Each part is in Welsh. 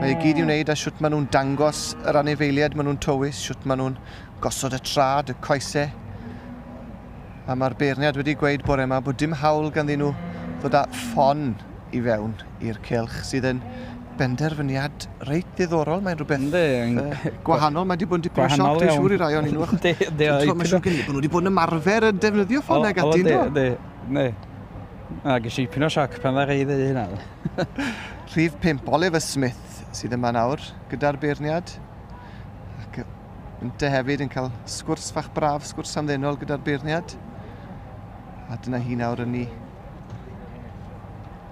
Mae e gyd i wneud â shwt maen nhw'n dangos yr anifeiliaid maen nhw'n tywys, shwt maen nhw'n gosod y trad, y coesau. A mae'r beirniad wedi gweud bore yma bod dim hawl ganddyn nhw ddod â ffon i fewn i'r cylch, sydd yn benderfyniad reit ddiddorol. Mae'n rhywbeth gwahanol. Mae wedi bod yn dipyn o sioc, dwi'n siŵr, i rai o'n nhw. Mae'n siŵr gen i bod nhw wedi bod yn ymarfer yn defnyddio ffonau ac ati, do? Yndi, yndi. A ges i dipyn o sioc pan ddaru hi ddeud hynna. Rhif 5, Oliver Smith sydd yma nawr gyda'r beirniad. Ac ynte hefyd yn cael sgwrs fach braf, sgwrs hamddenol gyda'r beirniad. A dyna hi nawr yn ei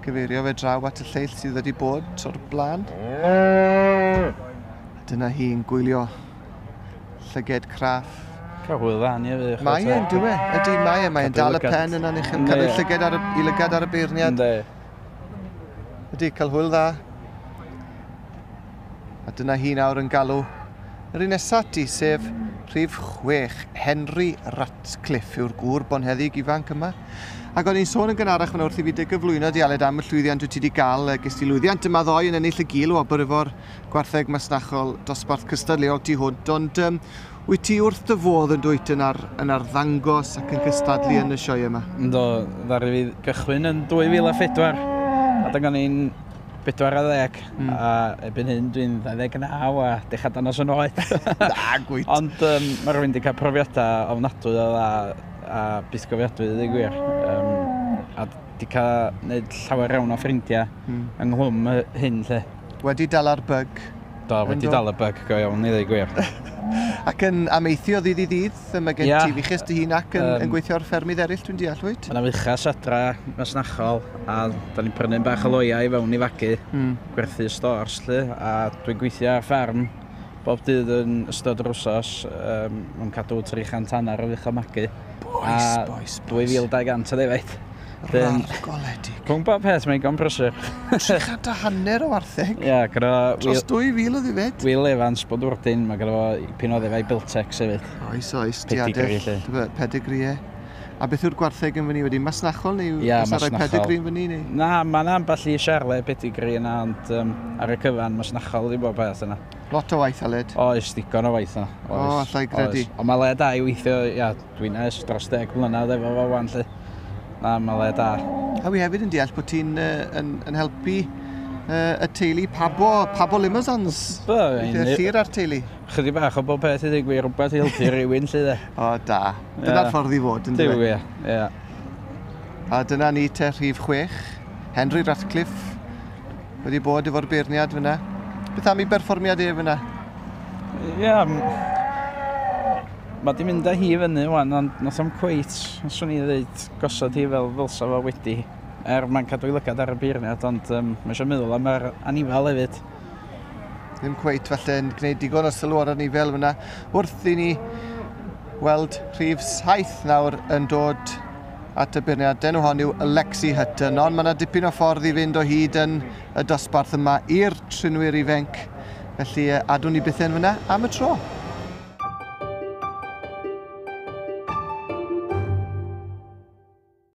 gyfeirio fe draw at y lleill sydd wedi bod o'r blaen. A dyna hi'n gwylio llyged craff. Cael hwyl dda ni hefyd. Mae e'n dyw e. Ydy, mae e. Mae'n dal y pen yna'n uchel. Cadw llyged ar y, i lygad ar y beirniad. Ynddi. Ydy, cael hwyl dda. A dyna hi nawr yn galw yr un nesaf ti, sef rhif 6, Henry Ratcliffe yw'r gŵr bonheddig ifanc yma. Ac o'n i'n sôn yn gynharach fan'na wrth i fi dy gyflwyno di, Aled, am y llwyddiant wyt ti wedi gael. Ges ti lwyddiant yma ddoe yn ennill y gil wobr efo'r gwartheg masnachol dosbarth cystadleuol tu hwnt, ond wyt ti wrth dy fodd yn dwyt yn, ar, yn arddangos ac yn cystadlu yn y sioe yma? Ynddo, ddaru fi gychwyn yn 2004, adeg o'n i'n 40, a erbyn hyn dwi'n 29 a dechrau danos yn oed. Na, gwyt. Ond mae rhywun wedi cael profiadau ofnadwy o dda a bythgofiadwy, i ddweud gwir. A di cael gwneud llawer iawn o ffrindiau ynghlwm hyn, lle. Wedi dala'r bug. Do, wedi Ynddo. dal y bug go iawn, i ddweud gwir. Ac yn amaethu o ddydd i ddydd, mae gen ti fuches dy hun ac yn, yn gweithio ar ffermydd eraill, dwi'n deall, wyt? Mae yna fuchas adra masnachol, a da ni'n prynu'n bach o loia i fewn i fagu, gwerthu stores, lle, a dwi'n gweithio ar fferm bob dydd yn ystod yr wsos, mae'n cadw 300 hanner o fuchod magu. Boys, A boys, boys. 2200 o ddefaid. Dyn, Rargoledig. rhwng bob peth mae'n gon prysur. 350 o wartheg. Ia, gyda Dros 2,000 o ddifed. Will Evans, bod wrdyn, mae gyda fo pin o ddefaid Beltex hefyd. Oes, oes, Pedigree, diadell. lle. Pedigree, e. A beth yw'r gwartheg yn fyny wedi? Masnachol neu Ia, oes 'na rai masnachol. pedigree yn fyny? Neu? Na, mae yna ambell i Charlie pedigree yna, ond ar y cyfan masnachol di bob peth yna. Lot o waith, Aled. Oes, digon o waith yna. O, alla i gredu. Oes. Ond mae le da i weithio, ia, dwi'n ers dros 10 mlynedd efo fo wan, lle. Na, mae le da. A wi hefyd yn deall bod ti'n yn helpu y teulu Pabo Limousins. Bo, Weithio Llyr a'r teulu. Chydig bach o bob peth i ddweud gwir, rhywbeth i helpu rhywun, lle de. O, da. Dyna'r ffordd i fod, yn Duw, dweud. ie, ie. A dyna ni te rhif 6. Henry Ratcliffe wedi bod efo'r beirniad fyna. Beth am ei berfformiad e fyna? Ie, mae di mynd â hi fyny wan, ond nath o'm cweit, swn i ddeud, gosod hi fel ddylsa fo wedi. Er mae'n cadw ei lygad ar y beirniad, ond mae eisiau meddwl am yr anifal hefyd. Ddim cweit falle yn gwneud digon o sylw ar anifel fyna. Wrth i ni weld rhif 7 nawr yn dod at y beirniad. Enw hon yw Alexi Hutton, ond mae yna dipyn o ffordd i fynd o hyd yn y dosbarth yma i'r trinwyr ifanc. Felly adwn ni byth yn fyna am y tro.